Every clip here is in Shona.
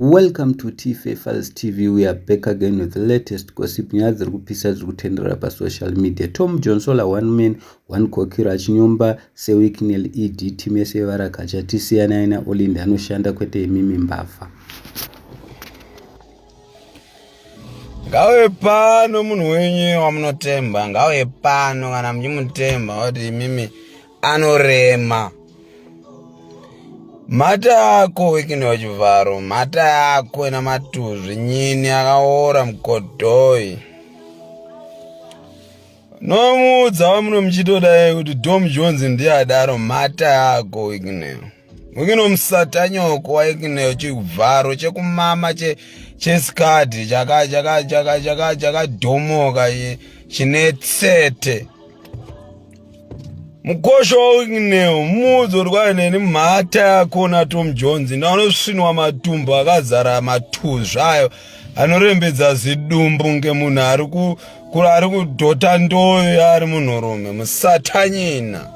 Welcome to TFA Files TV. We are back again with the latest gossip. Nyaya dziri kupisa dziri kutenderera pasocial media. Tom Johnsola, one man, one kokiro achinyomba seWicknell ED team yese yevarakacha. Tisiyanai naOlinda anoshanda kwete imimi mbavha. Ngauye pano munhu wenyu wamunotemba, ngauye pano kana muchimutemba kuti imimi anorema. Mhata yako Wicknell Chivharo, mhata yako ina matuzvi, nyini akaora mugodhoi. Nomuudza wamuno muchitodai kuti Dom Jones ndiye adaro, mhata yako Wicknell. Wicknell musatanyoko waWicknell, chivharo chekumama chesikadhi chakadhomoka chine tsete. Mukosho waWicknell muudzi uri kwaye neni mhata yako naTom Jones ndanosvinwa matumbu akazara matuzvi ayo anorembedza zidumbu ngemunhu ari kudhota ndoyo yaari munhurume musatanyina.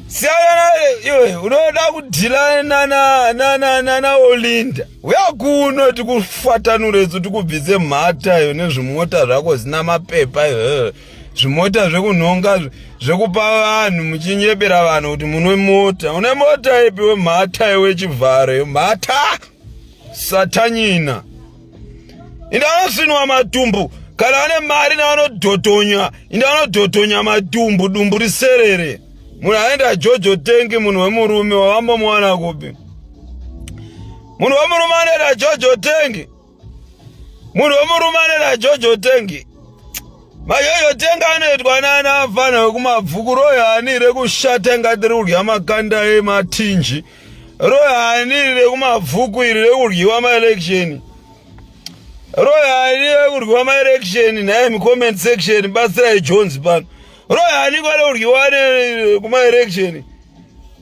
Siyana iwe unoda kudhila naOlinda uya kuno tikufatanure isu tikubvise mhata iyo nezvimota zvako zina mapepa iyo zvimota zvekunhonga zvekupa vanhu muchinyebera vanhu kuti mune mota une mota ipi wemhata iwe chivharo mhata satanyina inda anosvinwa matumbu kana ane mari naanodhotonya inda anodhotonya matumbu dumbu riserere munhu aenda jojo tengi munhu wemurume wavambomuwana kupi munhu wemurume anoenda jojo tengi munhu wemurume anoenda jojo tengi majojo tengi anoitwa nana afana wekumabvuku royani rekushata ingati riri kudya makanda ematinji royani rekumabvuku iri rekudyiwa maeleksheni royani rekudyiwa maeleksheni nhai mucomment section batsirai jones pano royani kwarekudyiwa kumaeleksheni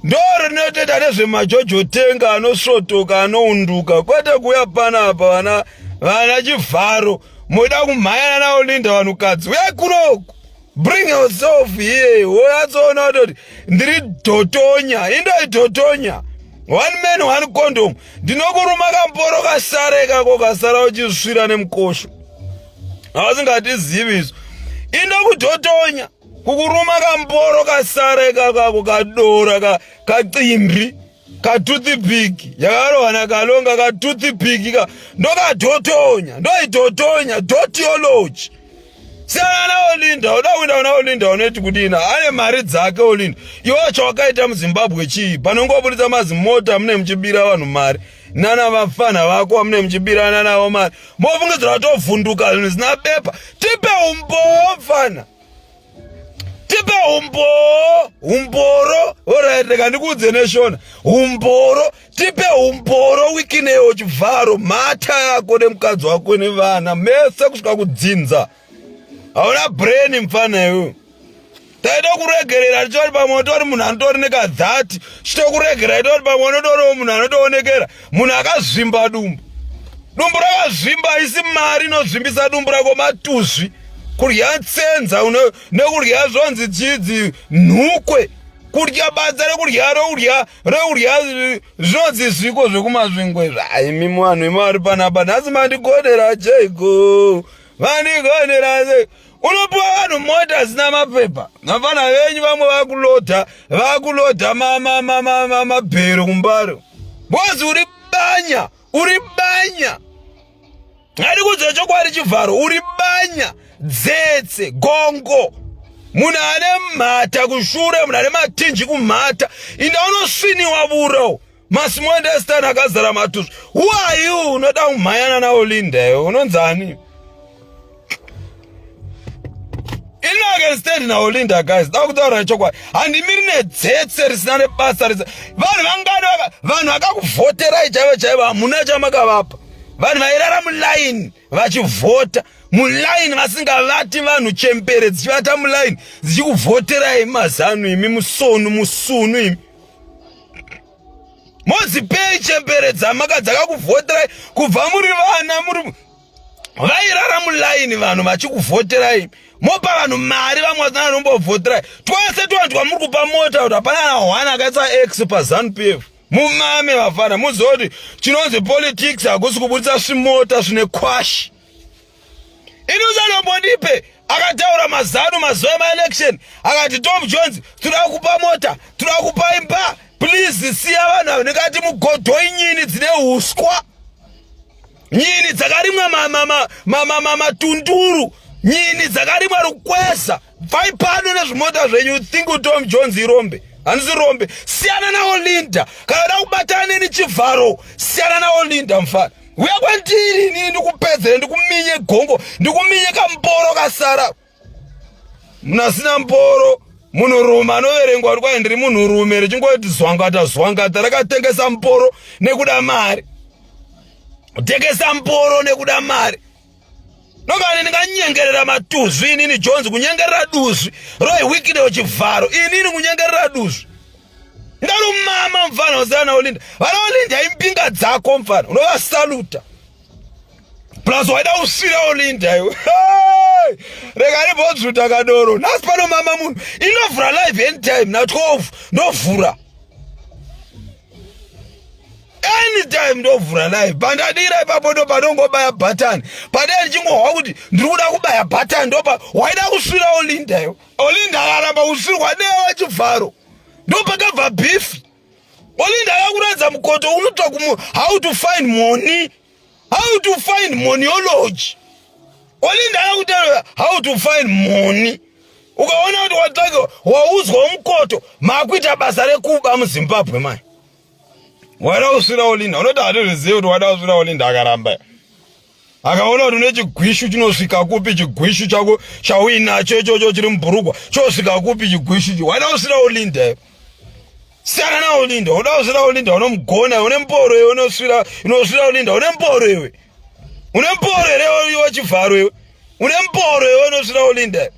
ndorinotoita nezvemajojo tenga anosvotoka anounduka kwete kuuya panapa vana vana chivharo moda kumhanyana naolinda vanhukadzi uyai kunoku bring yourself here woyatsoona kutoti ndiri dhotonya indoi dhotonya one man one condom ndinokuruma kamboro kasare kako kasara uchisvira nemukosho avasingatizivi izvo indokudhotonya kukuruma kamboro kasara ikakako kadora kacimbi katoothpick yakarohana kalonga katoothpick ka ndokadhotonya ndoidhotonya dotiology siyana naolinda uda kuenda kuna olinda unoti kudini ane mari dzake olinda iwe chawakaita muzimbabwe chii panongobuditsa mazimota mune muchibira vanhu mari nana vafana vako vamune muchibirana navo mari mofungidzira kutovhunduka zvinhu zvisina bepa tipe umbowo mfana tipe umbowo umboro orit rega ndikuudze neshona umboro tipe umboro wikinewo chivharo mhata yako nemukadzi wako nevana mese kusvika kudzinza hauna brain mfana iwewe taida kuregerera tichori pamwe utori munhu anotori nekadhati chitokuregera itori pamwe unotoriwo munhu anotoonekera munhu akazvimba dumbu dumbu rakazvimba isi mari inozvimbisa dumbu rako matuzvi kurya tsenza nekurya zvonzi chidzi nhukwe kurya badza rekurya rekurya rekurya zvinonzi zviko zvekumasvingo izvi aimi vanhu imi vari panapa nhasi mandigonera jeiko vandigonera sei unopiwa vanhu mota zina mapepa vafana venyu vamwe vakulodha vakulodha mabhero kumbare bozi uri banya uri banya ari kudza chokwadi chivharo uri banya dzetse gongo munhu ane mhata kushure munhu ane matinji kumhata inda unosviniwa vuro masmondestan akazara matuzvi who are you unoda kumhanyana naolinda iwe unonzani ini I can stand naolinda guys da kutaura chokwadi handimiri nedzetse risina nebasa risa vanhu vangani vanhu vakakuvhoterai chaivo chaivo hamuna chamakavapa vanhu vairara mulaini vachivhota mulaini vasingavati vanhu chembere dzichivata mulaini dzichikuvhoterai mazanu imi musonu musunu imi mozipei chembere dzamaka dzakakuvhoterai kubva muri vana muri vairara mulaini vanhu vachikuvhoterai mopa vanhu mari vamwe vasina vanombovhoterai twese twanhu twamuri kupa mota kuti hapana na one akaisa x pazanu p f. Mumame vafana, muzive kuti chinonzi politics hakusi kuburitsa svimota zvine kwashi. Ini usanombondipe akataura mazanu mazuva emaelection akati Tom Jones tinoda kupa mota, tinoda kupa imba, please siya vanhu ava. Ndikati mugodhoi nyini dzine uswa, nyini dzakarimwa matunduru, nyini dzakarimwa rukweza. Bvai pano nezvimota zvenyu. Think Tom Jones irombe? Handisi rombe. Siyana naOlinda. Kana uda kubatana neni chivharo, siyana naOlinda mfana. Uya kwandiri inini ndikupedzere, ndikuminye gongo, ndikuminye kamboro kasara. Munhu asina mboro munhurume anoverengwa kuti kwai ndiri munhurume, richingoti zwangata zwangata, rakatengesa mboro nekuda mari. Tengesa mboro nekuda mari. Nokani ndinganyengerera matuzvi inini Jones, kunyengerera duzvi Roy Wicknell chivharo inini kunyengerera duzvi. Ndarumama mfana usana Olinda. Vana Olinda impinga dzako mfana, unovasaluta. Plus waida usvira Olinda iwe. Hey! Rega ndimbodzvuta kadoro. Nhasi pano mama munhu inovhura live anytime na 12 ndovhura. Anytime ndovhura live. Pandadira ipapo ndo panongobaya button. Padai ndichingohwa kuti ndiri kuda kubaya button ndopa waida kusvira Olinda iwe. Olinda akaramba kusvirwa newe chivharo. Ndopakabva beef. Olinda akakuratidza mukoto unotsva how to find money. How to find moneyology. Olinda akakutaura how to find money. Ukaona kuti watsvaka waudzwa mukoto makuita basa rekuba muZimbabwe mai. Waida kusvira Olinda, unoti hatizvizivi kuti waida kusvira Olinda akaramba. Akaona kuti une chigwishu chinosvika kupi, chigwishu chako chauinacho ichocho chiri mubhurugwa chosvika kupi chigwishu icho. Waida kusvira Olinda. Siyana na Olinda, unoda kusvira Olinda unomugona, une mboro iwe unosvira, unosvira Olinda, une mboro iwe. Une mboro here iwe chivharo iwe? Une mboro iwe unosvira Olinda.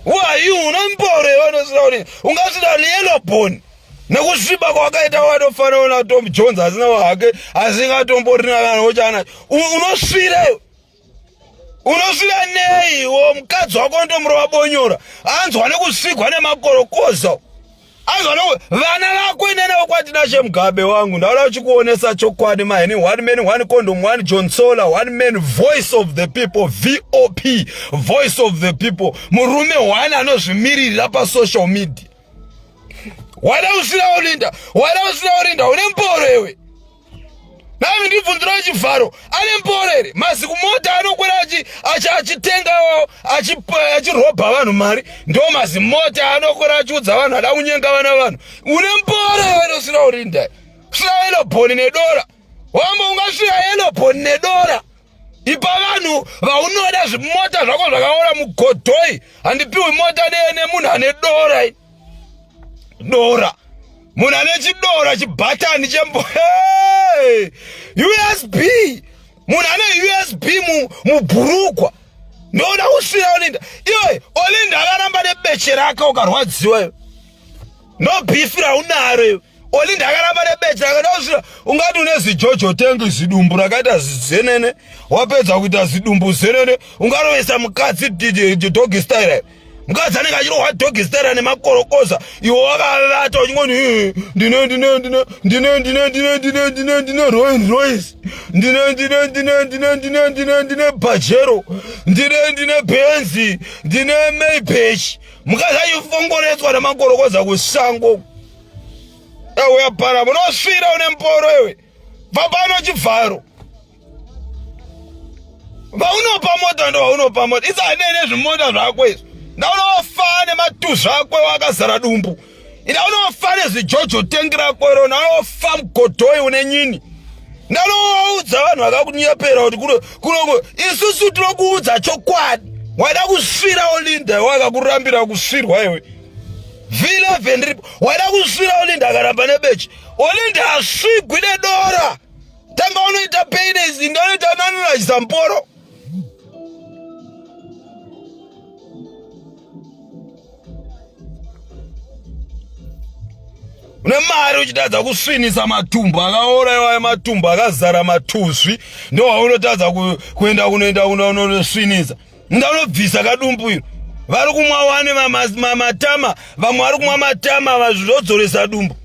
Who are you? Une mboro iwe unosvira Olinda. Ungasvira yellow bone. Nekusviba kwakaita watofanana na Tom Jones asina hake asingatomborina kana wochana. Unosvira iwe. Unosvira nei wo mukadzi wako ndomurova bonyora. Anzwa nekusvigwa nemakorokoza. Anzwa neku vana vako inene wekwaTinashe Mugabe wangu. Ndaona uchikuonesa chokwadi maheni. One man, one condom, one John Solar, one man, voice of the people, VOP, voice of the people. Murume one anozvimiririra pa social media. Waida kusvira Olinda, waida kusvira Olinda, une mboro iwe. Nami ndibvunzira chivharo, ane mboro here? Mazikumota anokwira achitenga achirobha vanhu mari, ndo mazimota anokwira achiudza vanhu ada kunyenga vana vanhu. Une mboro iwe unosvira Olinda. Svira elobhoni nedora. Wambo ungasvira elobhoni nedora. Ipa vanhu vaunoda zvimota zvako zvakaora mugodhoi. Handipiwi mota nemunhu ane dora. Dora. Munhu ane chidora chibhatani chembo. Hey! USB. Munhu ane USB mubhurugwa. Ndoda kusvira Olinda. Iwe Olinda akaramba nebeche rake ukarwadziwa iwe. No beef raunaro iwe. Olinda akaramba nebeche rake ndosvira ungati une zijojo tengi zidumbu rakaita zizenene wapedza kuita zidumbu zenene ungarovesa mukadzi doggy style. Mukadzi anenge achirohwa doggy style nemakorokoza iwe wakavata uchingoni ndine ndine ndine ndine ndine ndine ndine ndine ndine Rolls Royce ndine ndine ndine ndine ndine ndine ndine Pajero ndine ndine Benz ndine Maybach. Mukadzi achifongoreswa nemakorokoza kusango. Ewe para munosvira une mboro iwe. Bva pano chivharo. Vaunopa mota ndo vaunopa mota. Isa nene zvimota zvako izvi. Ndaunofa nematuzvi ako wakazara dumbu. Ndaunofa nezvijojo tengi rako iro. Ndaunofa mugodhoi une nyini. Ndanovaudza vanhu vakakunyepera kuti kuno isusu tinokuudza chokwadi. Waida kusvira Olinda wakakurambira kusvirwa iwe. V11 riripo. Waida kusvira Olinda akaramba nebeche. Olinda asvigwi nedora. Tanga unoita pain ndanoita nanonachisa mporo. Une mari uchitadza kusvinisa matumbu akaora iwayo, matumbu akazara matuzvi ndo waunotadza kuenda kunoenda kunosvinisa. Ndanobvisa kadumbu iro. Vari kumwa wane matama, vamwe vari kumwa matama vazvodzoresa dumbu.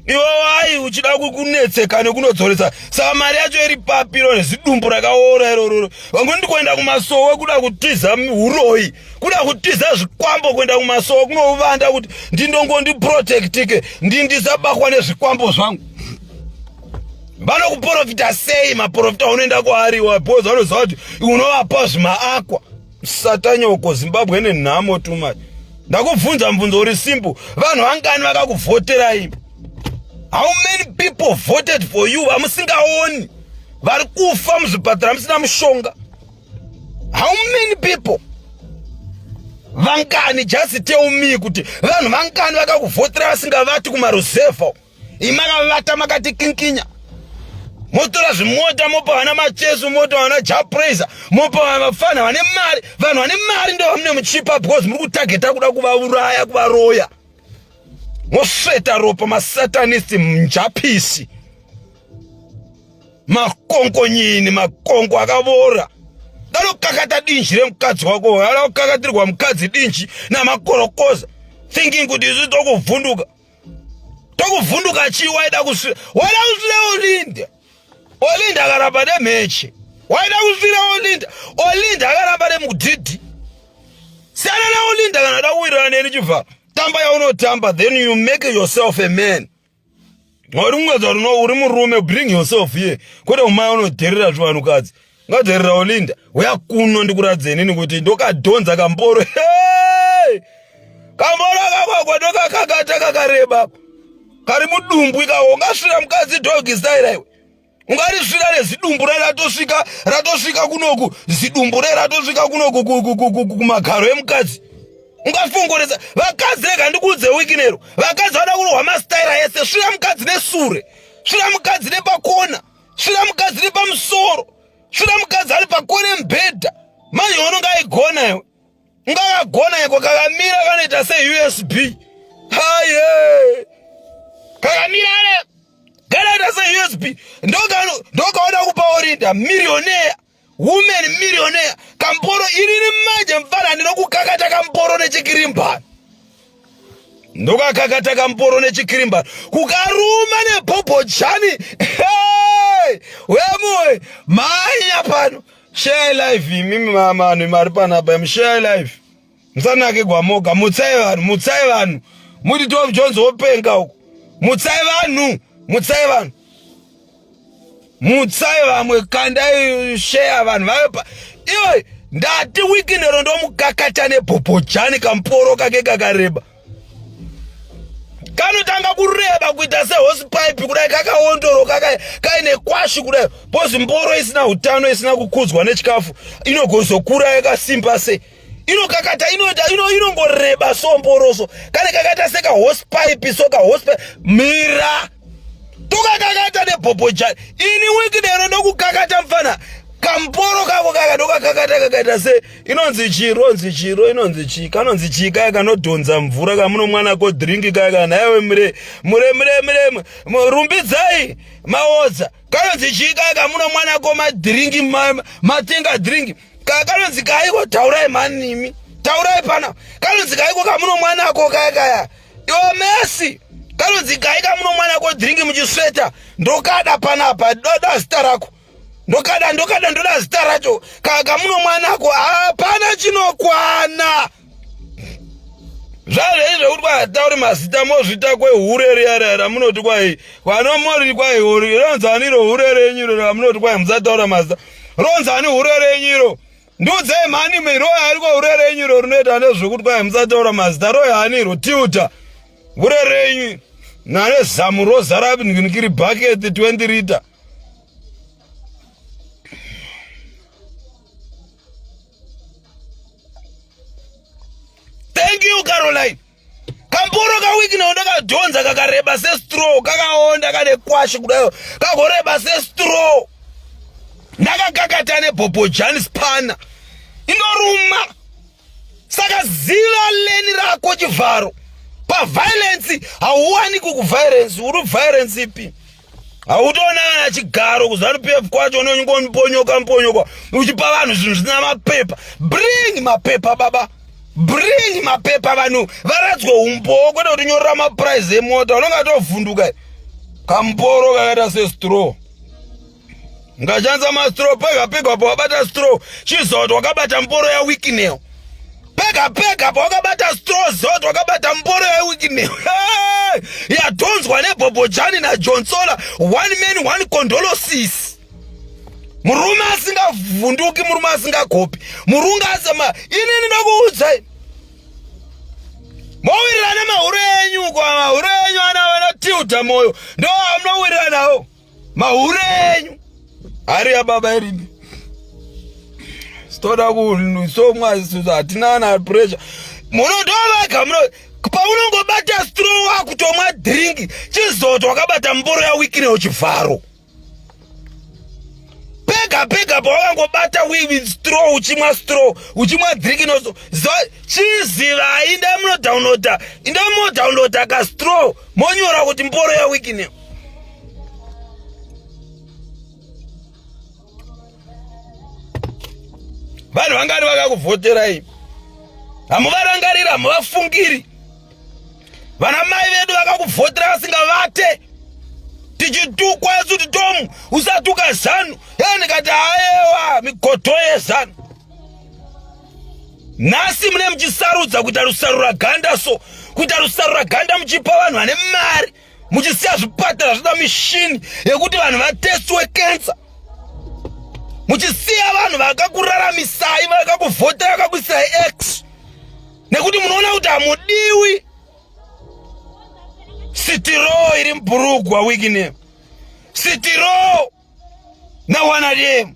Iwe wai uchida kunetseka nekunodzoresa saka mari yacho iri papiro nezidumbu rakaora irororo. Vamwe ndikuenda kumasowe kuda kutiza uroyi, kuda kutiza zvikwambo, kuenda kumasowe kunovanda kuti ndindongondiprotectike, ndindisabakwa nezvikwambo zvangu. Vanokuprofita sei maprofita unoenda kwaariwa because vanoziva kuti unovapa zvimaakwa. Satanyoko, Zimbabwe ine nhamo too much. Ndakubvunza mubvunzo uri simple, vanhu vangani vakakuvhotera imi? How many people voted for you vamusingaoni vari kufa muzvipatara musina mushonga? How many people vangani? Just tell me kuti vanhu vangani vakakuvhotera vasingavati kumaruzevha? Imakavata makati kinkinya, motora zvimota, mopa vana Macheso, mopa vana Japraiser, mopa vafana vane mari. Vanhu vane mari ndo vamune muchipa because muri kutageta kuda kuvauraya, kuvaroya, mosveta ropa. Masatanist, njapisi, makonkonyini, makongo akavora. Danokakata dinji remukadzi wako, ada kukakatirwa mukadzi dinji namakorokoza, thinking kuti isu tokuvhunduka. Tokuvhunduka chii? Waida kusvira, waida kusvira Olinda. Olinda akaramba nemheche. Waida kusvira Olinda, Olinda akaramba nemudhidhi. Siyana naOlinda kana da kuwirirana neni. Chibva tamba yaunotamba, then you make yourself a man. Uri mukadzi, uri murume, bring yourself here, kwete umai unodherera zvivanhukadzi. Ngadherera Olinda, uya kuno ndikuratidze inini kuti ndokadhonza kamboro. Hey! Kamboro kakakwa ndokakakata kakareba kari mudumbu ikako. Ungasvira mukadzi dog style iwe? Ungarisvira nezidumbu re ratosvika, ratosvika kunoku, zidumbu re ratosvika kunoku kumagaro emukadzi? Ungafongoresa vakadzi? Rega ndikuudze, Wicknero, vakadzi vada kurohwa mastaira ese. Svira mukadzi nesure, svira mukadzi nepakona, svira mukadzi nepamusoro, svira mukadzi ari pakona mubhedha. Manje unonga aigona iwe, ungakagona iko kakamira kanoita seUSB. Haye, kakamira kanoita seUSB. Ndokaona kupa Olinda, millionaire woman, millionaire kamboro. Inini manje mfana ndinokukakata kamboro nechikirimbani. Ndokakakata kamboro nechikirimbani, kukaruma nebhobhojani. Hey! Wemuwe mhanya pano, share live. Imimi vanhu mari panapa, share live, musanake gwamoga. Mutsai vanhu, mutsai vanhu, muti Tom Jones wopenga uku. Mutsai vanhu, mutsai vanhu, mutsai vamwe, kandai share vanhu vavepa. Iwe, ndati Wicknero ndomukakata nebhobhojani. Kamporo kake kakareba, kanotanga kureba kuita sehosepipe kudai, kakaondoroka, kaine kwashi kudai. Pozi mboro isina utano, isina kukudzwa nechikafu, inogozokura yakasimba sei? Inokakata, inoita inongoreba so mboroso kane kakaita sekahosepipe, so kahosepipe. Mira, tokakakata nebhobhojani. Ini Wicknero ndokukakata mfana kamboro kako kaka, ndokakakata kakaita se inonzi chii, ronzi chiro, inonzi chii, kanonzi chii kaya kanodhonza mvura kamuno mwana ko drink kaya kana. Iwe mure mure mure mure, rumbidzai maodza, kanonzi chii kaya kamuno mwana ko madhiringi, matenga drink kaya, kanonzi kaiko? Taurai manimi, taurai pana, kanonzi kaiko kamuno mwanako kaya kaya? Iwe Mesi, kanonzi kai kamuno mwanako drink muchisveta? Ndokada panapa, doda zita rako. Ndokada, ndokada, ndoda zita racho kamuno mwanako. Hapana chinokwana zvazvei zvekuti kwatauri mazita mozvita kwehure riya riya ramunoti kwai kwanomori kwai ronzani iro hure renyu iro ramunoti kwai musataura mazita, ronzani hure renyu iro? Ndiudzei mhani, royani hure renyu iro rinoita nezvekuti kwai musataura mazita, royani iro tilda hure renyu nane zamu rozara nkiri bucket 20 liter. Thank you, Caroline. Kamboro kaWicknero ndakadhonza kakareba sestraw, kakaonda, kane kwashi kudayo, kagoreba sestraw. Ndakakakata nebhobhojani spana inoruma. Saka ziva lane rako, chivharo paviolence. Hauwaniki kuviolence. Uri violence ipi? Hautoona kana chigaro kuZANU PF kwacho. Unongoponyoka mponyoka uchipa vanhu zvinhu zvisina mapepa. Bring mapepa, baba, bring mapepa, vanhu varadzwe umbowo, kwete kutinyorera maprice emota. Unonge atovhunduka. Kamporo kakaita sestraw. Ngashandisa mastraw pega pega pawabata straw chiziva kuti wakabata mboro yaWicknell. Pega pega pawakabata straw ziva kuti wakabata mboro yaWicknell. Yadhonzwa nebhobhojani naJohnsola, one man one condolosis. Murume asingavhunduki, murume asingagopi, murungu asema inini ndokuudzai mowirirana mahure enyu kwa mahure enyu ana vana Tilda Moyo ndo amunowirirana nawo mahure enyu hari yababa iripi stoda kusomwa hatina na pressure munodovega muno paunongobata straw wakutomwa drink chizoto wakabata mboro yaWicknell uchivharo pega pega pawakangobata straw uchimwa straw uchimwa drink inoso chizivai inda munodownloada inda munodownloada kastraw monyora kuti mboro yaWicknell. Vanhu vangani vakakuvhoterai hamuvarangariri, hamuvafungiri. Vana mai vedu vakakuvhotera vasingavate, tichitukwa isu kuti Tomu usatuka ZANU. E ndikati ayewa, migoto yeZANU. Nhasi mune muchisarudza kuita rusarura ganda, so kuita rusarura ganda muchipa vanhu vane mari, muchisiya zvipatara zvida mishini yekuti vanhu vatestiwe kensa, muchisiya vanhu vakakuraramisai, vakakuvhotera, vakakuisai x nekuti munoona kuti hamudiwi. Sitiro iri mubhurugwa Wicknell, sitiro nawanarem,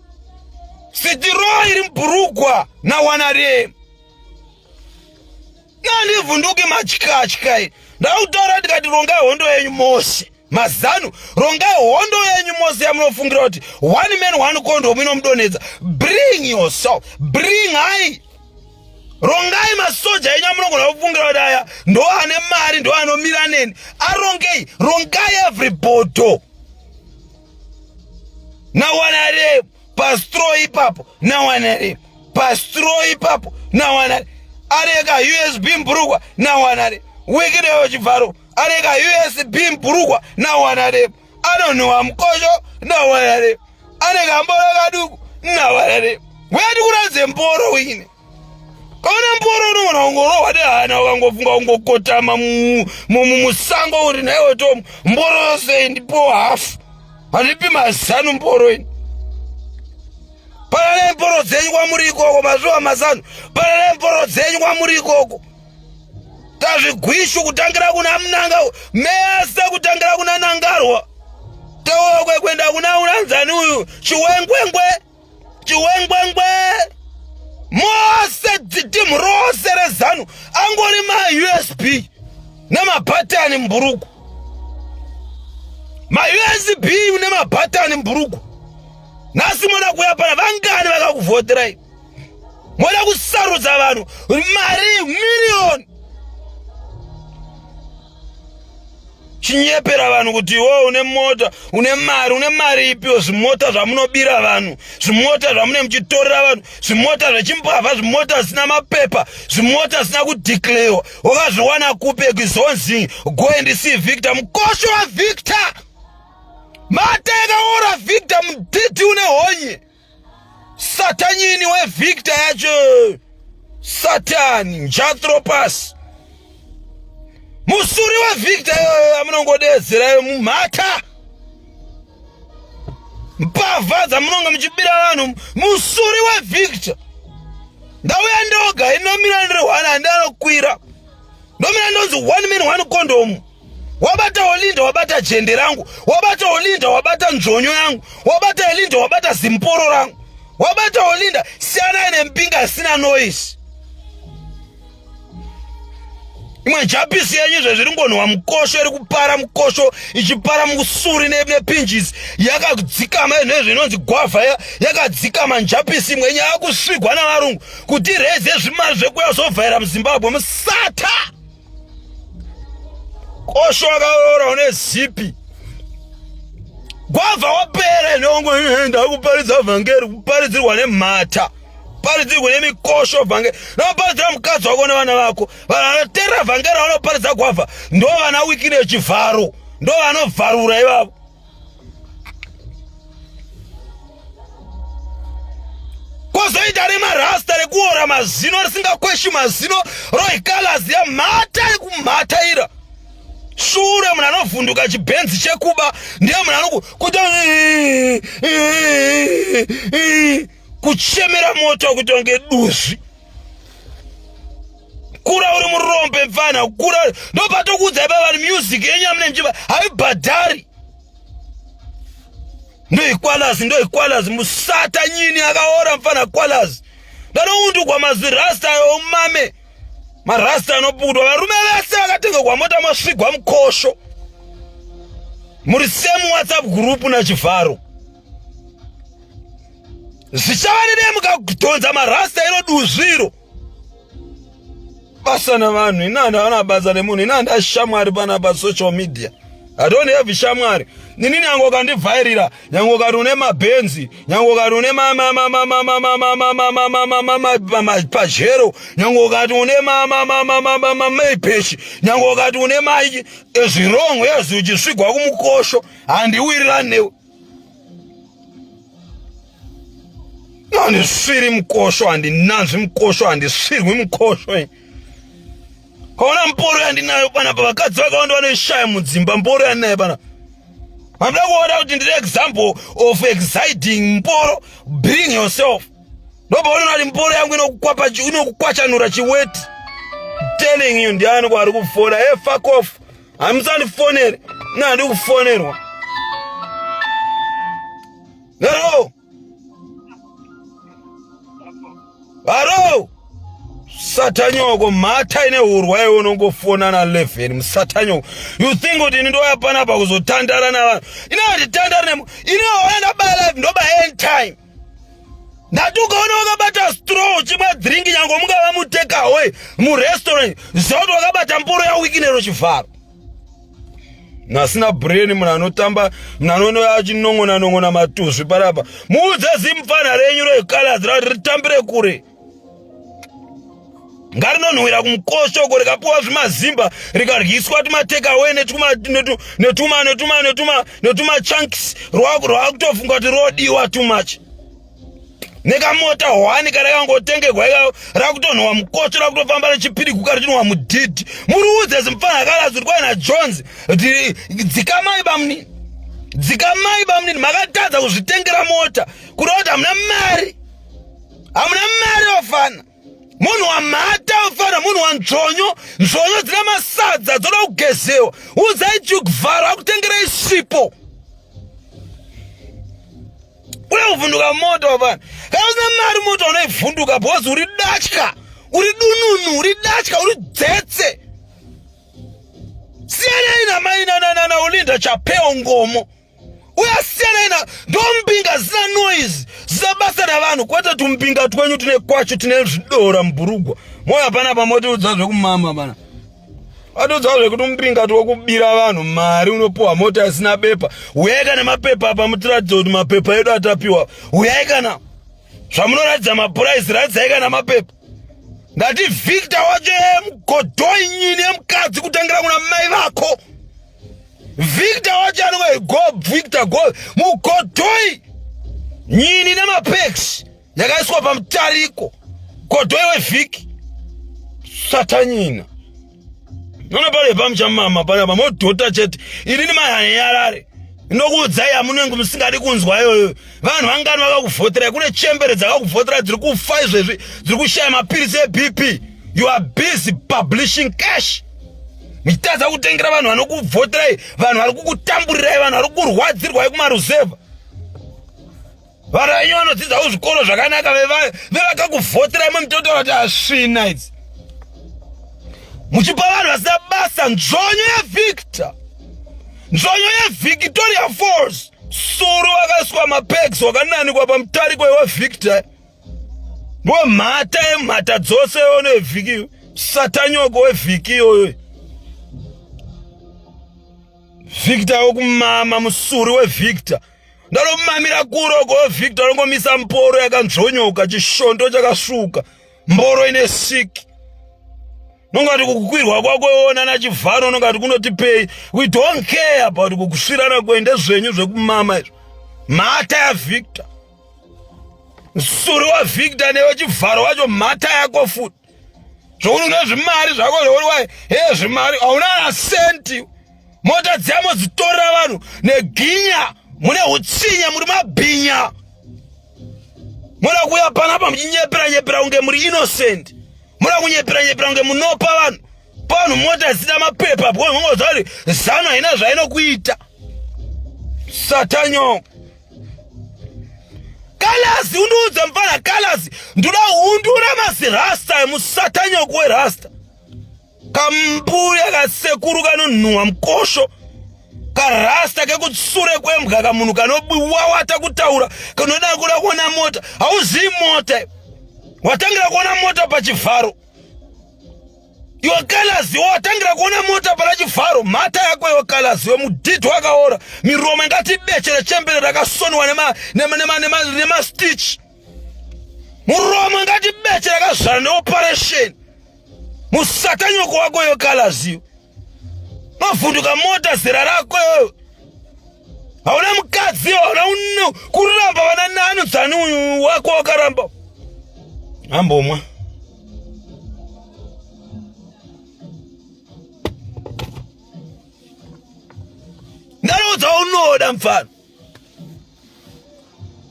sitiro iri mubhurugwa nawanarem. Nandivhunduki matyatya. Ndakutaura ndikati rongai hondo yenyu mose maZANU, rongai hondo yenyu mose yamunofungira kuti one man one condom inomudonhedza. Bring yourself, bring hai, rongai masoja enyu amunogona kufungira kuti aya ndo ane mari, ndo anomira neni. Arongei, rongai every bhodho nawanare pastraw ipapo, nawanare pastraw ipapo, nawanare areka USB mburukwa nawanare Wicknell chivharo areka USB mburukwa nawanare anonhuwa mukosho nawanare ane kamboro kaduku nawanare. Wedi kuradze mboro wine kaona mboro unogona kungorohwa nehana ukangofunga kungokotama musango uri naiwe Tomu mboro yose ndipo hafu handipi maZANU mboro ini. Pananai mboro dzenyu kwamuri ikoko, mazuva maZANU, pananai mboro dzenyu kwamuri ikoko. Tazvigwishu kutangira kuna Munanga mese, kutangira kuna Nangarwa teokwe kuenda kuna unanzani uyu Chiwengwengwe, Chiwengwengwe mose, timu rose reZANU angori maUSB nemabhatani mburugu, maUSB nemabhatani mburugu. Nhasi moda kuuya pana vangani vakakuvhoterai, moda kusarudza vanhu mari miriyoni, chinyepera vanhu kuti iwo une mota, une mari. Une mari ipiwo? Zvimota zvamunobira vanhu, zvimota zvamune muchitorera vanhu, zvimota zvechimbavha, zvimota zvisina mapepa, zvimota zvisina kudeclarewa, wakazviwana kupi? Ekizonzi go and see Victor, mukosho waVictor matekaora Victor mudhidhi une honye, satanyini weVictor yacho, satani njathropas, musuri weVictor iyoyo amunongodedzerayo mumhata mbavha dzamunonge muchibira vanhu, musuri weVictor. Ndauya ndoga inomira ndiri one, handanokwira, ndomira ndonzi one man one condom. Wabata Olinda, wabata jende rangu. Wabata Olinda, wabata nzvonyo yangu. Wabata Olinda, wabata zimporo rangu. Wabata Olinda, siyanai nembinga isina noise. Imwe japisi yenyu izvo zviri ngonhuwa mukosho, iri kupara mukosho, ichipara musuri nepinjisi yakadzikama. Izvo inonzi gwavha yakadzikama njapisi imwe nyaya kusvigwa navarungu kuti reze zvimari zvekuya zovhaira muZimbabwe musata kosho wakaora une zipi gwavha wapera inongo ndakuparidza vhangeri, kuparidzirwa nemhata, paridzirwe nemikosho vhangeri, noparidzira mukadzi wako nevana vako. Vanhu vanoteerera vhangeri vanoparidza gwavha ndo vana Wicknell chivharo. Ndo vanovharura ivavo. Kozoita remarasta rekuora mazino risingakweshi mazino roicolors yamhata yekumhataira. Shure munhu anovhunduka chibhenzi chekuba ndiye munhu anokuta kuchemera moto kuti wange duzvi. Kura uri murombe mfana, kura ndopatokuudza ipa vanhu music yenyu yamune muchiva haibhadhari. Ndoikwalazi, ndoikwalazi musata nyini akaora mfana kwalazi. Ndanoundugwa mazirasta ayo umame. Marasta anoputwa varume vese vakatengegwa mota mosvigwa mukosho. Muri same WhatsApp group naChivharo. Zvichava nedei mukadhonza marasta iro duzviro. Basa navanhu ini handavana basa nemunhu ini handashamwari pana pasocial media. I don't have shamwari. Nini nyange ukandivhairira, nyange ukati une mabhenzi, nyange ukati une pajero, nyange ukati une mamepeshi, nyange ukati une mai ezvirongo yazi uchisvigwa kumukosho, handiwirirani newe. Handisviri mukosho, handinanzvi mukosho, handisvirwi mukosho. Kaona mboro yandinayo panapa, vakadzi vakawanda vanoishaya mudzimba mboro yandinayo panapa. Hamuna kuona kuti ndiri example of exciting mboro, bring yourself. Ndopaona kuti mboro yangu inokukwapa inokukwachanura chiweti. Telling you ndiani kwaari kufona, hey fuck off. Hamusandifonere, ini handidi kufonerwa. Hello. Haro! Satanyoko mhata ine hurwa iwe unongofona na 11 musatanyoko. You think kuti ini ndouya panapa kuzotandara navanhu. Ini handitandari nemu. Ini wauya ndabaya live ndoba end time. Ndati ukaona wakabata straw uchimwa drink nyange mungava mutakeaway murestaurant ziva kuti wakabata mboro yaWicknell Chivharo. Nasina brain munhu anotamba munhu anonouya achinon'ona non'ona matuzvi panapa. Muudze zimupfanha renyu recolors rati ritambire kure. Ngarinonhuwira kumukosho uko rikapuwa zvimazimba rikaryiswa tumatekaway netuma netuma netuma netuma netuma chunks rwakutofunga kuti rodiwa too much. Nekamota hwani kana kangotengerwa ikako rakutonhuwa mukocho rakutofamba richipiriguka richinhuwa mudhidhi. Muriudze zimupfanha akalazi kuti na Jones dzikamai bamunini. Dzikamai bamunini makatadza kuzvitengera mota kureva kuti hamuna mari. Hamuna mari wafana. Munhu wamhata wafana, munhu wanzvonyo, nzvonyo dzina masadza dzoda kugezewa. Udzai Chivharo akutengerei sipo. Uye kuvhunduka moto wafana. Kana usina mari moto unoivhunduka because uri datya, uri dununu, uri datya, uri dzetse. Siyanai namai na Olinda Chapeo Ngomo. Uyasiyanai na ndombinga zina noise zina basa navanhu kwete tumbinga twenyu tune kwacho tine zvidora mubhurugwa. Moya panapa motiudza zvekumama bana. Atiudza zvekuti umbinga twokubira vanhu mari unopuwa mota isina bepa. Uyai kana mapepa apa mutiratidze kuti mapepa edu atapiwa. Uyai kana zvamunoratidza mapuraisi ratidzai kana mapepa. Ndati Victor wacho mugodhoi nyini yemukadzi kutangira kuna mai vako. Victor wacho anonga go Victor go mugodhoi nyini nemapex yakaiswa pamutariko godhoi wevhiki satanyina nona pale pamuchamama panapa modhota chete inini mahanyarare ndokuudzai yamunenge musingadi kunzwa iyoyo vanhu vangani vakakuvhoterai kune chembere dzakakuvhoterai dziri kufa izvezvi dziri kushaya mapirisi eBP. You are busy publishing cash muchitadza kutengera vanhu vanokuvhoterai vanhu vari kukutamburirai vanhu vari kurwadzirwai kumaruzevha vanhu venyu vanodzidza kuzvikoro zvakanaka vevakakuvhoterai mutotaura kuti asvina idzi muchipa vanhu vasina basa nzvonyo yaVictor nzvonyo yeVictoria Falls suru wakaiswa mapegs wakananikwa pamutariko weVictor wemhata yemhata dzose yono yevhiki satanyoko wevhiki iyoyo Victor wekumama musuri weVictor ndanomamira kuroko weVictor anongomisa mboro yakanzvonyoka chishondo chakasvuka mboro ine siki. Nongati kukwirwa kwako iwona nachivharo nongati kunotipei. We don't care about kukusvirana kwende zvenyu zvekumama izvo. Mhata yaVictor. Msuri waVictor newe chivharo wacho mhata yako futi. Zvokuti une zvimari zvako zvokuti wai he zvimari hauna kana senti. Mota dziya modzitorera vanhu neginya mune utsinye muri mabhinya. Moda kuuya panapa muchinyepera nyepera kunge muri innocent. Moda kunyepera nyepera kunge munopa vanhu panhu mota dzisina mapepa because mungoziva kuti zano haina zvainokuita. Satanyoko. Kalasi undiudze mfana Kalasi ndoda hundura mazirasta emusatanyoko werasta. Kambuya kasekuru kanonhuhwa mukosho karasta kekutsure kwembwa kamunhu kanowawata kutaura kanoda kuda kuona mota hauzivi mota watangira kuona mota pachivharo iwe kalazi watangira kuona mota pana chivharo mhata yako iwe kalazi iwe mudhidhi wakaora miromo ingati beche rechembere rakasoniwa nemastitch muromo ingati beche rakazvara neoperation musatanyoko wako iwe kalazi mavhunduka mota zera rako iwewe hauna mukadzi hauna kuramba vana nani dzani uyu wako wakaramba ambomwa ndaroudza unoda mfana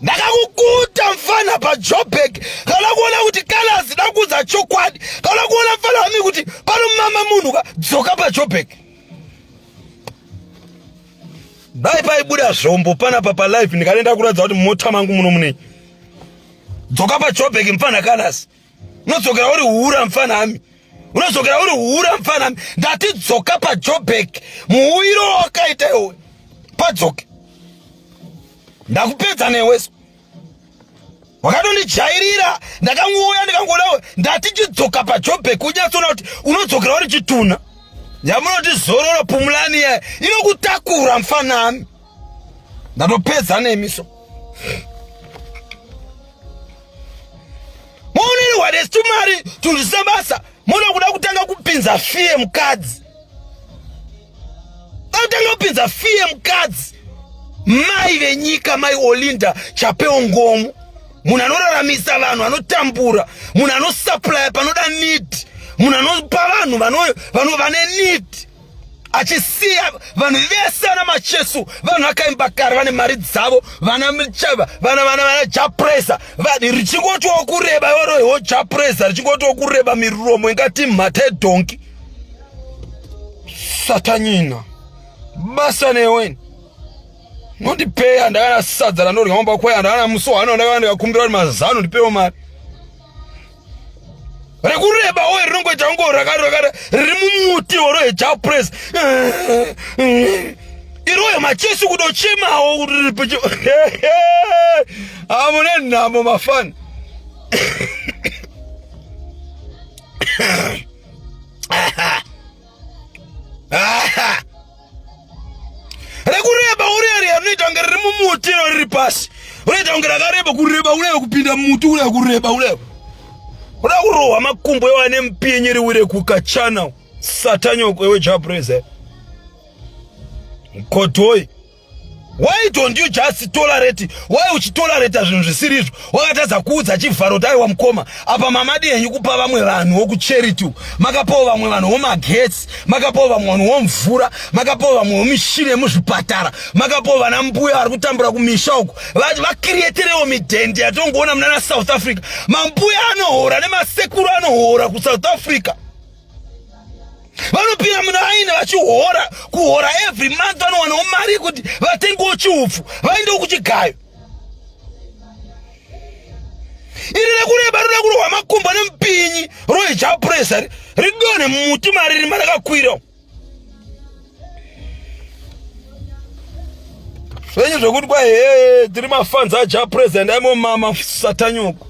ndakakukuta mfana pajobek kana kuona kuti kalazi ndakuudza chokwadi kana kuona mfana wami kuti panomama munhu ka dzoka pajobek dai paibuda zvombo panapa palive ndikanoenda kuratidza kuti mota mangu muno munei dzoka pajobek mfana kalasi unodzokera uri hura mfana ami unodzokera uri hura mfana ami ndati dzoka pajobek muuyiro wakaita iwe padzoke ndakupedza neweso wakatondijairira ndakangouya ndikangoda ndati chidzoka pajobek unyatsoona kuti unodzokera uri chitunha yamunoti zororo pumulani yaye inokutakura mfanami ndatopedza nemi so muoneri tumari tunzvisa basa muno kuda kutanga kupinza fiye mukadzi kutanga kupinza fiye mukadzi mai venyika mai Olinda Chapeo Ngomo munhu anoraramisa vanhu anotambura munhu anosupplya panoda need munhu anopa vanhu vane need achisiya vanhu vese vana Macheso vanhu vakaimba kare vane mari dzavo vana vana vana vana Japresa richingotiwo kureba yoroiwo Japresa richingotiwo kureba miromo ingati mhata yedhonki satanyina basa neweni nondipeya ndakana sadza randodya mamba kwaya ndakana musi wano ndakana ndikakumbira kuti mazano ndipewo mari rekureba oye rinongoita kungo raka riri mumuti oro hejapres iroyo Macheso kudochemawo amune nhamo mafani. Rekureba urere rinoita kunge riri mumuti iro riri pasi unoita kunge rakareba kureba ureva kupinda mumuti ureva kureba ureva uda kurohwa makumbo iwo ane mupinyi riwire kukachana satanyoko iwe Japreza kodhoi. Why don't you just tolerate? Why uchitolerata zvinhu zvisiri izvo? Wakatadza kuudza chivharo kuti aiwa mukoma apa mamadi henyu kupa vamwe vanhu wokucharity, makapawo vamwe vanhu womagetsi, makapawo vamwe vanhu womvura, makapawo vamwe womishini yemuzvipatara, makapawo vana mbuya vari kutambura kumisha uku, vakiriyeterewo midhende yatongoona munana South Africa. Mambuya anohora nemasekuru anohora kuSouth Africa vanopinda muna vachihora kuhora every month vanowanawo mari yekuti vatengewo chiupfu vaendewo kuchigayo. Iri rekureba rinoda kurohwa makumbo nemupinyi roijapresa ridonhe mumuti mariri marakakwira zvenyu zvekuti kwa hee tiri mafans aJah President aimomama satanyoko.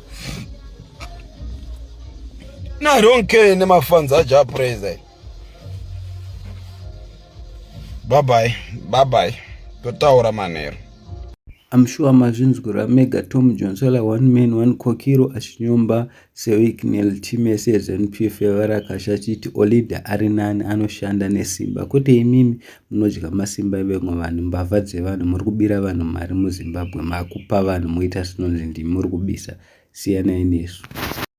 No, I don't care nemafans aJah President. Bye bye bye bye, totaura manheru. I'm sure mazvinzwira mega. Tom Johnsela, one man one kokiro, achinyomba Sir Wicknell, team yese yeZANU-PF yaVarakasha, achiti Olida ari nani, anoshanda nesimba, kwete imimi munodya masimba evamwe vanhu, mbavha dzevanhu. Muri kubira vanhu mari muZimbabwe, makupa vanhu moita sinonzi ndimi muri kubisa. Siyanai nesu.